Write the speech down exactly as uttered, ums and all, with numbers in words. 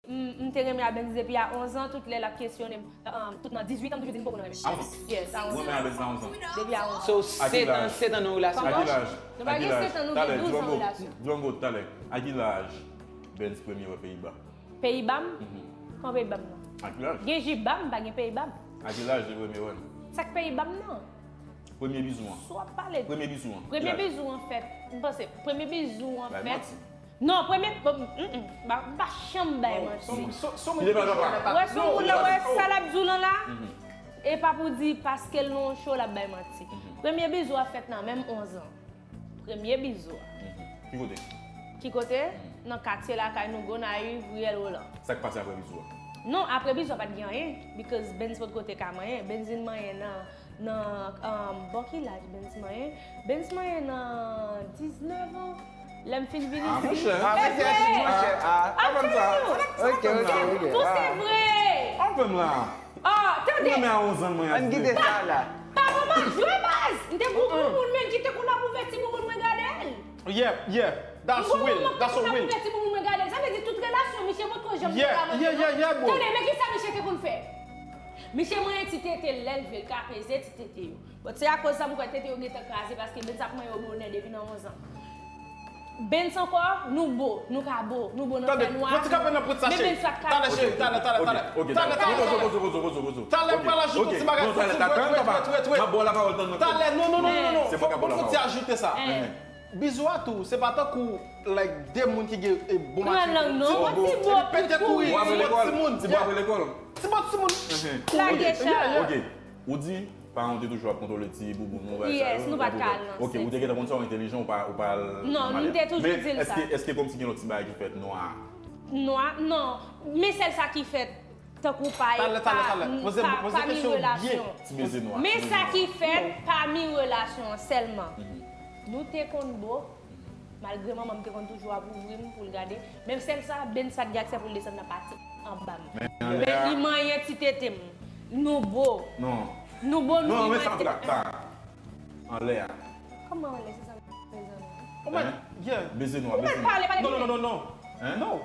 M, m te renmen a Benz depi a onz an, tout lè l ap kesyone m, um, tout nan dizuit an, m toujou di m poko nan renmen. A onz an? Yes, a onz an. Ou renmen a Benz nan onz an? Depi a onz an. So, sèt an, sèt an nou relasyon. A ki laj? Nou pa gen sèt an, nou gen douz an relasyon. Django, talè. A ki laj Benz premye wè Peyiba? Peyiba m? Kòman Peyiba m nan? A ki laj? Gen Jiba m, pa gen Peyiba m. A ki laj li premye wè l? Sa k Peyiba m nan? Premye bizou an. Sou ap pale. Premye bizou an. Premye bizou an fèt. M panse, premye bizou an fèt. Non, premye. M pa chanm bay manti. Kite pale papa. Wè sou moun nan, wè sa l ap di w lan la? E pa pou di paske l nan yon show l ap bay manti. Premye bizou a fèt nan menm onz an. Premye bizou a. Ki kote? Ki kote? Nan katye lakay nou, Gonayiv, Riyèl Wolan. Sa k pase apre bizou a? Non, apre bizou a pa t gen anyen, because Benz potko te ka manyen. Benz vin manyen nan, nan, um, bò ki laj Benz manyen? Benz manyen nan diznèf an. Lè m fin vin isi. Ah, monchè. Ah, monchè, monchè. Ah, pa fè m sa. Ok, ok, ok. Pou se vre. An fè m la. Ah, tande. Mwen men a onz an mwen Ann kite sa la. Pa bon, pa jwe baz. M te gwo bouboun, men kite kounye a pou vè ti bouboun mwen gade l. Yeah, yeah. That's real. That's a real. Ti moun mwen gade, sa vle di tout relasyon misye potko janm te la manyen non. Tande, men kisa misye te konn fè? Misye manyen ti tete l lè l vle, l ka peze ti tete yo. But se akoz sa m kwè tete yo gentan kraze, paske Benz ap manyen yo bonè depi nan onz an. Benz ankò, nou bo, nou ka bo, nou bo nan fè nwa. Tande, pran ti kanpe nan pwent sa, cheri. Talè, cheri, talè, talè, talè. Talè, talè, talè. Talè, m pral ajoute yon ti bagay, fon ti bwè, wait, wait, wait, wait. Talè, non, non, non, non, non. Fon ti ajoute sa. Bizou a tou, se pa tankou, like, de moun ki gen, e, bon matirite. Ti bo, ti pete kouri, ti bo timoun. Ti bo timoun. Lage sa. Ok, ou di paran w te toujou ap kontwole ti bouboun nou, bagay sa yo. Yes, nou pa t ka al nan sèks. Ok, ou te gentan konn sa, ou entelijan, ou pa, ou pa al nan malè. Non, nou te toujou di l sa. Men èske, èske kòmsi gen lòt ti bagay ki fèt nwa? Nwa, non. Men sèl sa ki fèt tankou pa, pa, pa, pami relasyon. Men sa ki fèt pami relasyon an sèlman. Nou te konn bo, malgre manman m te konn toujou ap ouvri m pou l gade, men sèl sa, Benz pa t gen aksè pou l desann nan pati anba m. Men li manyen ti tete m. Nou bo. Nou bo, nou. Non, men sa m t ap ta anlè a. Kòman anlè, se sa m bezwen. Kòman? Beze nou, beze nou. Non, non, non, non. Non.